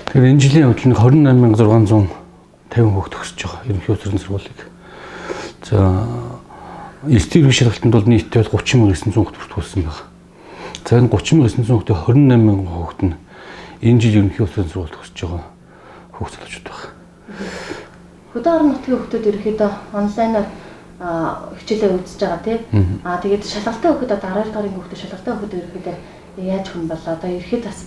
Тэгэхээр энэ жилийн хувьд нэг 28,650 хүүхд төгсөж байгаа ерөнхий усрын сургуулийг. За, элсдийн ерөнхий шалгалтанд бол нийтдээ бол 30,900 хүүхд бүртгүүлсэн байна. За, энэ 30,900 хүүхдээ 28,000 хүүхд нь энэ жил ерөнхий усрын сургууль төгсөж байгаа хүүхд залуучууд байна. Хөдөө орон нутгийн хүүхдүүд ерөнхийдөө онлайнаар хичээлээ үзэж байгаа, тий. Тэгээд шалгалтын хүүхэд, одоо 12 дугаар ангийн хүүхдүүд, шалгалтын хүүхэд ерөнхийдөө яаж хүн болоо? Одоо ерхэд бас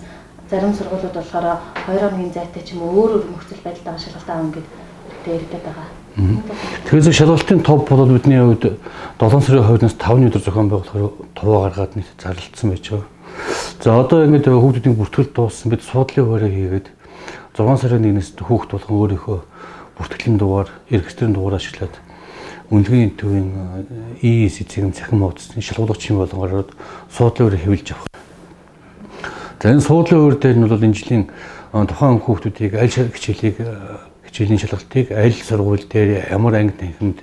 зарим сургуулиуд болохоор 2 хоногийн зайтай ч юм уу, өөр өөр нөхцөл байдалтайгаа шалгалтаа авах гэдэг хэрэгтэй яригдаад байгаа. Тэгэхээр шалгалтын топ бол бидний хувьд 7 сарын 2-наас 5-ны өдөр зохион байгуулахаар товоо гаргаад нэг зарлагдсан байж байгаа. За, одоо ингээд хүүхдүүдийн бүртгэл дууссан, бид суудлын хуваараа хийгээд 6 сарын 1-ээс хүүхд болгон өөрийнхөө бүртгэлийн дугаар, регистрийн дугаар ашиглаад үнэлгээний төвийн EEC цэг цахим хуудасны шалгуулагчийн болгонгоор суудлын хуваарь хэвлэж авах. За, энэ суудлын хуваар дээр нь бол энэ жилийн тухайн хүүхдүүдийг аль хичээлийг, хичээлийн шалгалтыг аль сургууль дээр, ямар анги танхимд,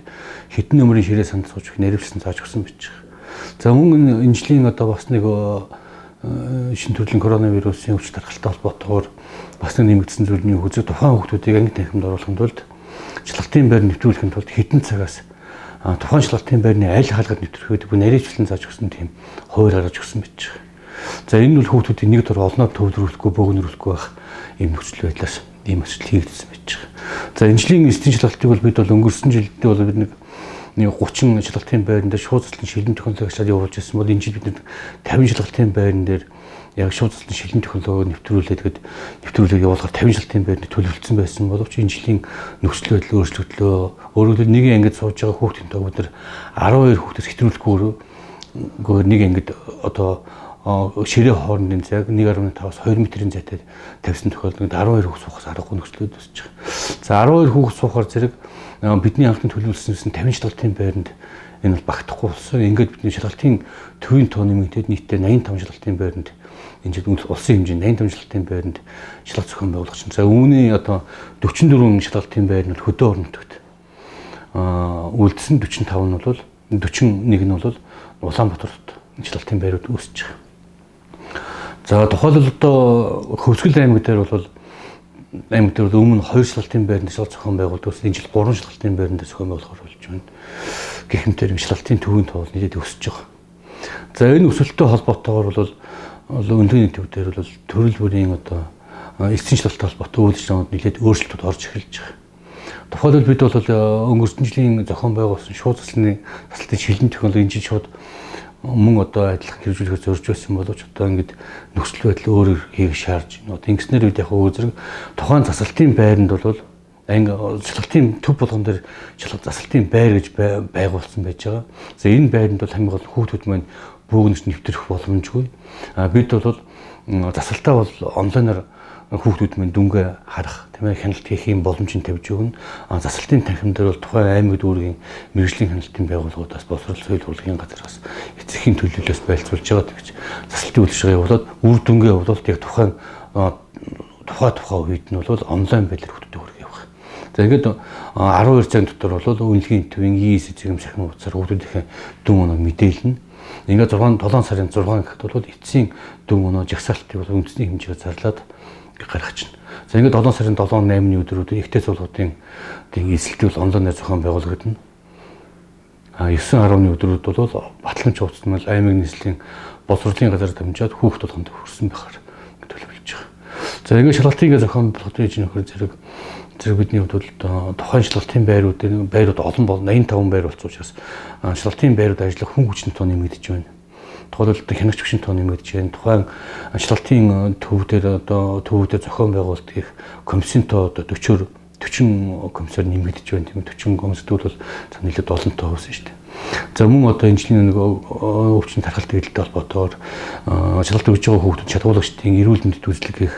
хэдэн нөмрийн ширээ санд сууж өгөх нэрвсэн зааж өгсөн байж байгаа. За, мөн энэ жилийн одоо бас нэг шинэ төрлийн коронавирусын өвч тархалтай холбоотойгоор бас нэг нэмэгдсэн зүйл нь юу гэвэл тухайн хүүхдүүдийг анги танхимд оруулахын тулд, шалгалтын байр нэвтрүүлэхийн тулд хэдэн цагаас тухайн шалгалтын байрны аль хаалгад нэвтрэх вэ гэдэг нарийвчлан зааж өгсөн тийм хууль гаргаж өгсөн байж байгаа. За, энэ нь бол хүүхдүүдийн нэг дор олноор төвлөрүүлэхгүй, бөөгнөрүүлэхгүй байх ийм нөхцөл байдлаас ийм асуудал хийгдсэн байж байгаа. За, энэ жилийн элсдийн шалгалтыг бол бид бол өнгөрсөн жилдээ бол бид нэг 30 шалгалтын байран дээр шууд заслан шилэн технологи ашиглаад явуулж ирсэн бол энэ жил бид 50 шалгалтын байран дээр яг шууд заслан шилэн технологиг нэвтрүүлээд, тэгэд нэвтрүүлэг явуулахаар 50 шалгалтын байранд төлөвлөсөн байсан боловч энэ жилийн нөхцөл байдал өөрчлөгдлөө. Өөрөөр хэлбэл, нэг ангид сууж байгаа хүүхдийн тоог бид 12 хүүхдээс хэтрүүлэхгүй нэг ангид одоо ширээ хоорондын зайг 1.5-аас 2 метрийн зайтай тавьсан тохиолдолд 12 хүүхд суухаас аргагүй нөхцөлөд өсөж байгаа. За, 12 хүүхд суухаар зэрэг бидний анхны төлөвлөсөн 50 шалгалтын байранд энэ бол багтахгүй болсон. Ингээд бидний шалгалтын төвийн тоо нэмэгдээд нийтдээ 85 шалгалтын байранд энэ жил улсын хэмжээнд 85 шалгалтын байранд шалгалт зохион байгуулах чинь. За, үүний одоо 44 шалгалтын байр нь хөдөө орон нутагт. Үлдсэн 45 нь бол, 41 нь бол Улаанбаатарт шалгалтын байрууд үүсэж байгаа. За, тухайлбал одоо Хөвсгөл аймаг дээр бол өмнө 2 шалгалтын байранд шалгалт зохион байгуулдаг. Энэ жил 3 шалгалтын байранд зохион байгуулахар болж байна. Гэх мэтэр шалгалтын төвийн тоо нийлээд өсөж байгаа. За, энэ өсөлттэй холбоотойгоор бол өндөний төв дээр бол төрөл бүрийн одоо элсийн шалгалттай холбоотой үйл ажиллагаанд нэлээд өөрчлөлтүүд орж эхэлж байгаа. Тухайлбал, бид бол өнгөрсөн жилийн зохион байгуулсан шууд засланы засалтын шилэн технологи энэ жил шууд мөн одоо адилхан хэрэгжүүлэхээр зорж байсан боловч одоо ингээд нөхцөл байдал өөрөөр хийх шаарж байна. Одоо ингэснээр бид яг зэрэг тухайн засалтын байранд бол анги шалгалтын төв болгон дээр шалгалт засалтын байр гэж байгуулсан байж байгаа. За, энэ байранд бол хамгийн гол хүүхдүүд маань бөөгнөс нэвтрэх боломжгүй. А бид бол засалтаа бол онлайнаар хүүхдүүд минь дүнгээ харах, тийм ээ, хяналт хийх юм боломжийг тавьж өгнө. А засалтын танхим дээр бол тухайн аймаг дүүргийн мэргэжлийн хяналтын байгууллагуудаас, боловсрол соёл урлагийн газраас, эцгийн төлөөллөөс байлцуулж байгаа тэгж засалтын үйл ажиллагаа явуулаад үр дүнгээ явуулалт яг тухайн тухай тухай үед нь бол онлайн байдлаар хүүхдүүдэд хүргэх явах. За, ингээд 12 цаг дотор бол үнэлгээний төвийн EEC цэгэм шахин утсаар хүүхдүүдийн дүн оноо мэдээлнэ. Ингээд 6 7 сарын 6 гэхэд бол эцсийн дүн оноо жагсаалтыг бол үндэсний хэмжээгээр зарлаад гаргаж байна. За, ингээд 7 сарын 7 8-ны өдрүүд ихтэй суулгуудын тийм эсэлтийг бол онлайнаар зохион байгуулагдана. А 9 10-ны өдрүүд бол батламж хуудас нь аймаг нийслэлийн боловсролын газар дамжаад хүүхд болгонд хүрсэн байхаар төлөвлөж байгаа. За, ингээд шалгалтын зохион байгуулалт хийж нөхөр зэрэг зэрэг бидний хувьд бол тухайн шалгалтын байрууд олон бол 85 байр болсон учраас шалгалтын байрууд ажиллах хүн хүчний тоо нэмэгдэж байна. Тухайлбал, хянагч хүчин тоо нэмэгдэж байна. Тухайн шалгалтын төв дээр, одоо төв дээр зохион байгуулалт хийх комиссийн тоо одоо 40 комиссар нэмэгдэж байна. Тийм ээ, 40 комиссд бол нэлээд олон тоо байсан шүү дээ. За, мөн одоо энэ жилийн нэг өвчин тархалт эгдэлтэй холбоотойгоор шалгалт өгж байгаа хүүхдүүд шалгуулагчдын эрүүл мэндэд үзлэг хийх,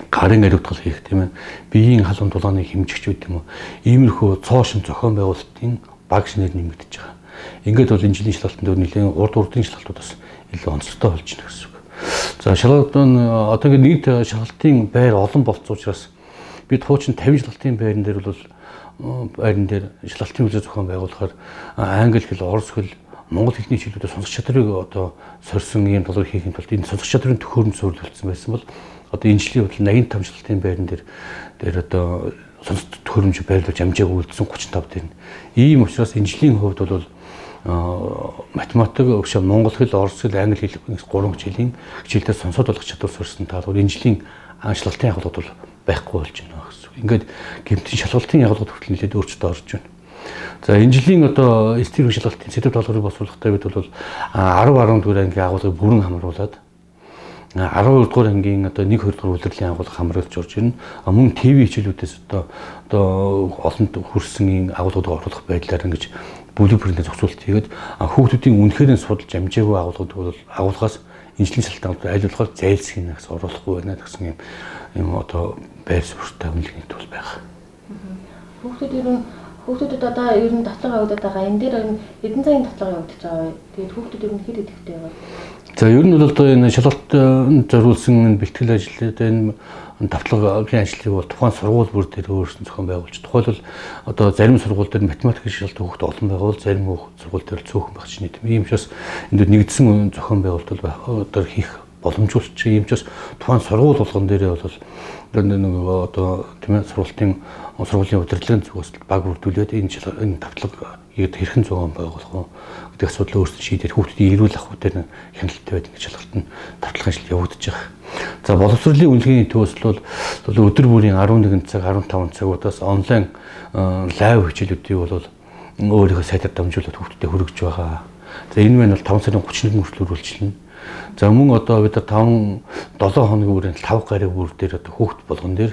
гарын ариутгал хийх, тийм ээ, биеийн халуун дулааныг хэмжигч үү юм уу, иймэрхүү цоо шин зохион байгуулалтын баг шинээр нэмэгдэж байгаа. Ингээд бол энэ жилийн шалгалтанд дээр нэлээд урд урдын шалгалтууд бас илүү онцлогтой болж байна гэсэн үг. За, шалгалт нь одоо ингээд нийт шалгалтын байр олон болцсон учраас бид хуучин 50 шалгалтын байран дээр бол байран дээр шалгалтын үйлдэл зохион байгуулахаар англи хэл, орос хэл, монгол хэлний хичээлүүдэд сонсох чадварыг одоо сорьсон ийм толгой хийхин тулд энэ сонсох чадварын төхөөрөмж суурилсан байсан бол Одоо энэ жилийн хувьд 85 шалгалтын байран дээр одоо сонсох төхөөрөмж байрлуулж амжаагүй үлдсэн 35 дээр. Ийм учраас энэ жилийн хувьд бол математик, өшөө монгол хэл, орос хэл, англи хэл гурван хичээлийн хичээлдээ сонсоод болох чадвар сурсан таалбар энэ жилийн шалгалтын агуулгад бол байхгүй болж байна гэсэн. Ингээд гэмтэн шалгалтын агуулгад хүртэл нэлээд өөрчлөлт орж байна. За энэ жилийн одоо STV шалгалтын сэдэв даалгаврыг боловсруулахдаа бид бол 10 11 дугаар ангийн агуулгыг бүрэн хамруулад 12 дугаар ангийн одоо 1 2 дугаар улирлын агуулга хамруулж орж ирнэ. Мөн ТV хичээлүүдээс одоо олонд хүрсэн энэ агуулгуудыг оруулах байдлаар ингэж blueprint ээ зохицуулт хийгээд хүүхдүүдийн үнэхээр судалж амжаагүй агуулгууд бол агуулгаас энэ жилийн шалгалтанд аль болохоор зайлсхийнээс оруулахгүй байна гэсэн юм одоо байр суурьтай үнэлгээний тул байх. Хүүхдүүд ер нь хүүхдүүдэд одоо ер нь давтлага явагдаад байгаа. Энэ дээр ер нь хэдэн цагийн давтлага явагдаж байгаа вэ? Тэгээд хүүхдүүд ер нь хэр идэвхтэй байгаа? За ер нь бол одоо энэ шалгалт зориулсан энэ бэлтгэл ажил одоо энэ давтлагын ажлыг бол тухайн сургууль бүр дээр өөрсөн зохион байгуулж, тухайлбал одоо зарим сургууль дээр математикийн шалгалт хүүхд олон байгаа бол зарим сургууль дээр цөөхөн байх чинь тийм. Ийм учраас энд нэгдсэн зохион байгуулалт одоо хийх боломжгүй ч ийм ч бас тухайн сургууль болгон дээрээ бол нөгөө одоо тийм ээ сургуулийн удирдлагын зүгээс баг бүрдүүлээд энэ давтлага хэрхэн зохион байгуулах вэ гэдэг асуудал өөрсдөө шийдээд хүүхдүүдийн эрүүл ахуй дээр хяналттай байдаг гэж шалгалт нь давтлагын ажил явагдаж байгаа. За боловсролын үнэлгээний төвөөс бол өдөр бүрийн 11 цаг 15 цагуудаас онлайн live хичээлүүдийг бол өөрийнхөө сайтаар дамжуулаад хүүхдүүдэд хүргэж байгаа. За энэ маань бол 5 сарын 31 хүртэл үргэлжилнэ. За мөн одоо бид 5 7 хоногийн үрээнд 5 гаруй бүр дээр одоо хүүхд болгон дээр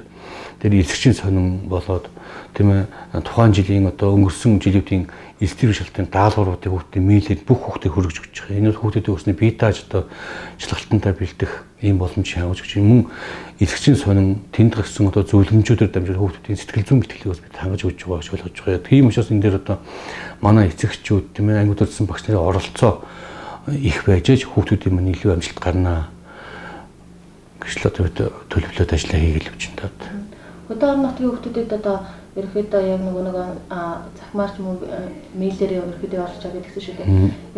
тэр эсэгчийн сонин болоод тийм ээ тухайн жилийн одоо өнгөрсөн жилүүдийн элсдэр шалтгаан даалгавруудыг хүүхдийн мэйлээр бүх хүүхдэд хүргэж өгч байгаа. Энэ бол хүүхдүүдийн өснө бие дааж одоо шалгалтандаа бэлдэх ийм боломж хангаж өгч мөн эсэгчийн сонин тэнд гарсан одоо зөвлөмжүүдээр дамжуулан хүүхдүүдийн сэтгэл зүйн бэлтгэлийг бас бид хангаж өгч байгаа гэж ойлгож байгаа. Тийм учраас энэ дээр одоо манай эцэгчүүд тийм ээ ангид үзсэн багш нарын оролцоо их байж аж хүүхдүүдийн маань илүү амжилт гарнаа гэж л одоо бид төлөвлөд ажиллаа хийгээл явж байна. Хөдөө орон нутгийн хүүхдүүдэд одоо ерөнхийдөө яг нөгөө захимаар ч юм уу мэйлээр ерөнхийдөө орж байгаа гэдгсэн шүү дээ.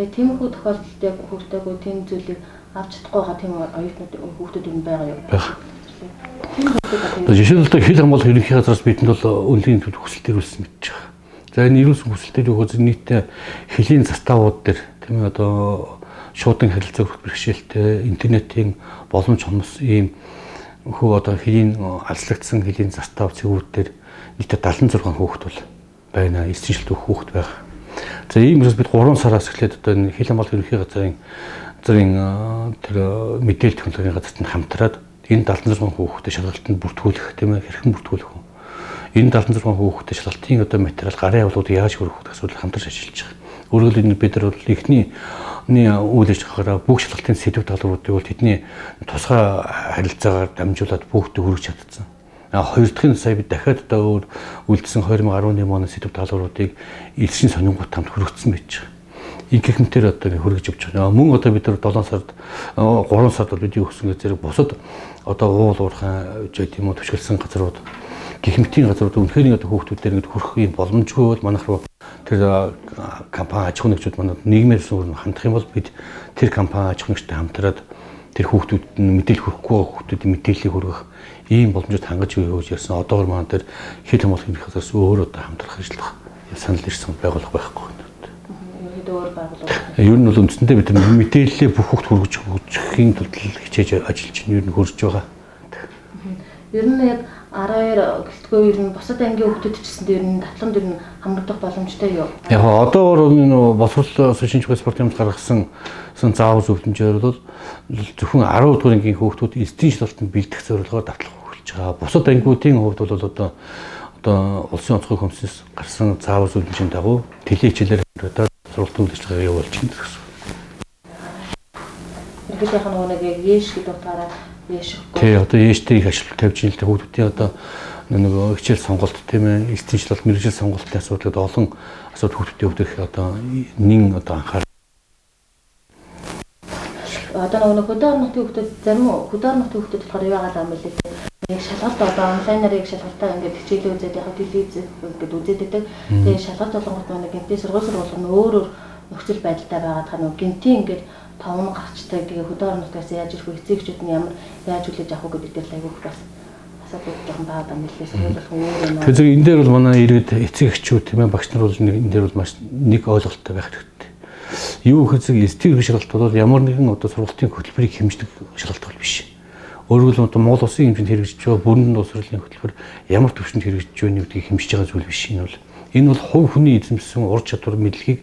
Яг тиймэрхүү тохиолдолд яг хүүхдтэйгүй тийм зүйлийг авч чадахгүй байгаа тийм оюутнууд хүүхдүүд юм байгаа юу? Байх. Жишээлбэл одоо хэл хамгаалах ерөнхий газраас бидэнд бол үнэлгээний төвд хүсэлт ирүүлсэн гэж байгаа. За энэ ирүүлсэн хүсэлтээр юу гэж нийтдээ хөлийн заставууд дээр тийм ээ одоо шуудан харилцаа бэрхшээлтэй интернетийн боломж хомс ийм хөө одоо хөлийн алслагдсан хөлийн застав цэгүүд дээр нийтдээ 76 хүүхэд бол байна. 9 жилт хүүхэд байх. За ийм учраас бид 3 сараас эхлээд одоо энэ хэл хамгаалах ерөнхий газрын тэр мэдээлэл технологийн газарт нь хамтраад энэ 76 хүүхдэд шалгалтанд бүртгүүлэх тийм ээ хэрхэн бүртгүүлэх вэ? Энэ 76 хүүхдэд шалгалтын одоо материал гарын явуулууд яаж хүргэх вэ асуудал хамтарч ажиллаж байгаа. Өөрөөр хэлбэл бид нар бол эхний үйл ажиллагаагаар бүх шалгалтын сэдэв даалгавруудыг бол тэдний тусгай харилцаагаар дамжуулаад бүгдийг хүргэж чадсан. Хоёр дахь нь сая бид дахиад одоо өөр үлдсэн 2011 оны сэдэв даалгавруудыг элсийн сонингууд хамт хүргэсэн байж байгаа. Ингэх мэтэр одоо хүргэж явж байгаа. Мөн одоо бид нар 7 сард 3 сард бол бидний өгсөн зэрэг бусад одоо уул уурхай ч гэдэм үү түшгэлсэн газрууд гэх мэтийн газрууд үнэхээр одоо хүүхдүүдээр ингэж хүрэх юм боломжгүй бол манайх руу тэр компани аж ахуйн нэгжүүд манад нийгмээр сүр хандах юм бол бид тэр компани аж ахуйн нэгжтэй хамтраад тэр хүүхдүүдэд нь мэдээлэл хүргэхгүй хүүхдүүдийн мэдээллийг хүргэх ийм боломжууд хангаж өгье гэж ярьсан. Одоогор манай тэр хэл хамгаалах ерөнхий газраас өөр одоо хамтрах ажиллах санал ирсэн байгууллага байхгүй. Ерөнхийдөө өөр байгууллага. Ер нь бол үндсэндээ бид мэдээллээ бүх хүүхд хүргэж өгөхийн тулд хичээж ажиллаж байна. Ер нь хөрж байгаа. Ер нь яг 12 гэлтгүй ер нь бусад ангийн хүүхдүүд ч гэсэн ер нь давтламж ер нь хамрагдах боломжтой юу? Яг одоогор энэ боловсрол шинж ухаан спортын юмд гаргасан заавар зөвлөмжөөр бол зөвхөн 10 дугаар ангийн хүүхдүүд элсдийн шалгалтанд бэлдэх зорилгоор давтлах эхэлж байгаа. Бусад ангиудын хувьд бол одоо улсын онцгой комиссээс гарсан заавар зөвлөмжийн дагуу теле хичээлээр одоо сургалтын үйл ажиллагаа явуулж байна гэсэн. Ерөнхийдөө нөгөө нэг яг ээш гэдэг утгаараа ээш өгөхгүй. Тий, одоо ээштэй их ашиг тавьж ин л дээ хүүхдүүдийн одоо нөгөө хичээл сонголт тийм ээ, элсдийн шалгалт, мэргэжил сонголтын асуудлууд олон асуудал хүүхдүүдийн хувьд их одоо нин одоо анхаарал. Одоо нөгөө хөдөө орон нутгийн хүүхдүүд зарим хөдөө орон нутгийн хүүхдүүд болохоор юу яагаад юм бэлээ те. Яг шалгалт одоо онлайнаар яг шалгалтаа ингээд хичээлээ үзээд яг телевиз ингээд үзээд байдаг. Тэгээ шалгалт болгонгот нэг гэмтээ сургууль сургууль нь өөр өөр нөхцөл байдалтай байгаад байгаа нөгөө гинтийн ингээд товн гарчдаг. Тэгээ хөдөө орон нутгаас яаж ирэх вэ? Эцэг эхчүүд нь ямар яаж хүлээж авах вэ гэдэг дээр л айгүй их бас асуудал жоохон байгаа даа нэлээ сургууль болох өөр юм аа. Тэгэхээр зөв энэ дээр бол манай иргэд эцэг эхчүүд тийм ээ багш нар бол нэг энэ дээр бол маш нэг ойлголттой байх хэрэгтэй. Юу гэхээр зөв STEM шалгалт бол ямар нэгэн одоо сургалтын хөтөлбөрийг хэмждэг шалгалт бол биш. Өөрөөр хэлбэл одоо Монгол улсын хэмжээнд хэрэгжиж байгаа бүрэн боловсролын хөтөлбөр ямар түвшинд хэрэгжиж байна гэдгийг хэмжиж байгаа зүйл биш энэ бол. Энэ бол хувь хүний эзэмшсэн ур чадвар мэдлэгийг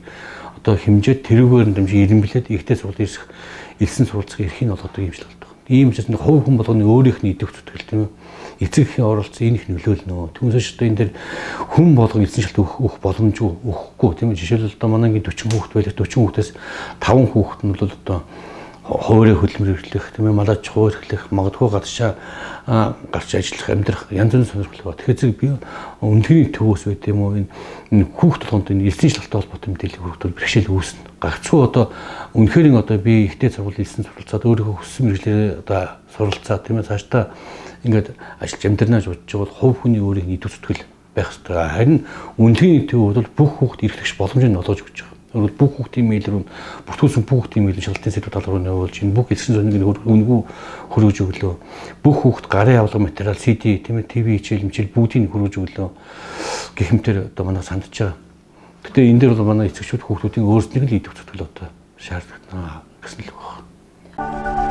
одоо хэмжээд тэрүүгээр нь дэмжиж ирэмблээд ихтэй сургууль ирсэх элсэн суралцах эрхийг олгодог юм шалгалт байна. Ийм учраас нэг хувь хүн болгоны өөрийнх нь идэвх зүтгэл тийм ээ эцэг эхийн оролцоо энэ их нөлөөлнө. Түүнээс ч одоо энэ дэр хүн болгон элсэн шалт өгөх боломжгүй өгөхгүй тийм ээ. Жишээлбэл одоо манай ангийн 40 хүүхэд байлаа 40 хүүхдээс 5 хүүхэд нь бол одоо хуваарь хөдөлмөр эрхлэх тийм ээ малаач хуваар эрхлэх магадгүй гадшаа гарч ажиллах амьдрах янз бүрийн сонирхол байна. Тэгэхээр зэрэг би үнэлгээний төвөөс байд юм уу энэ хүүхд толгонд энэ элсэн шалгалтай холбоотой мэдээлэл хүргэвэл бэрхшээл үүснэ. Гагцхүү одоо үнэхээр одоо би ихтэй сургууль элсэн суралцаад өөрийнхөө хүссэн мэргэжлээрээ одоо суралцаад тийм ээ цаашдаа ингээд ажиллаж амьдрнаа гэж бодож байгаа бол хувь хүний өөрийнх нь идэв зүтгэл байх хэрэгтэй. Харин үнэлгээний төв бол бүх хүүхд эрхлэгч боломжийг олгож өгч байгаа. Өөрөөр бүх хүүхдийн мэйл рүү бүртгүүлсэн бүх хүүхдийн мэйл шалгалтын сэдв тал руу явуулж энэ бүх элсэн зөнгийг үнэгүй хөргөж өглөө. Бүх хүүхд гарын авлага материал CD тийм ээ ТV хичээл мчээл бүгдийг хөргөж өглөө гэх мэтэр одоо манай сандж байгаа. Гэтэ энэ дээр бол манай эцэгчүүд хүүхдүүдийн өөрсднийг л идэв зүтгэл одоо шаардлагатай гэсэн л үг байна.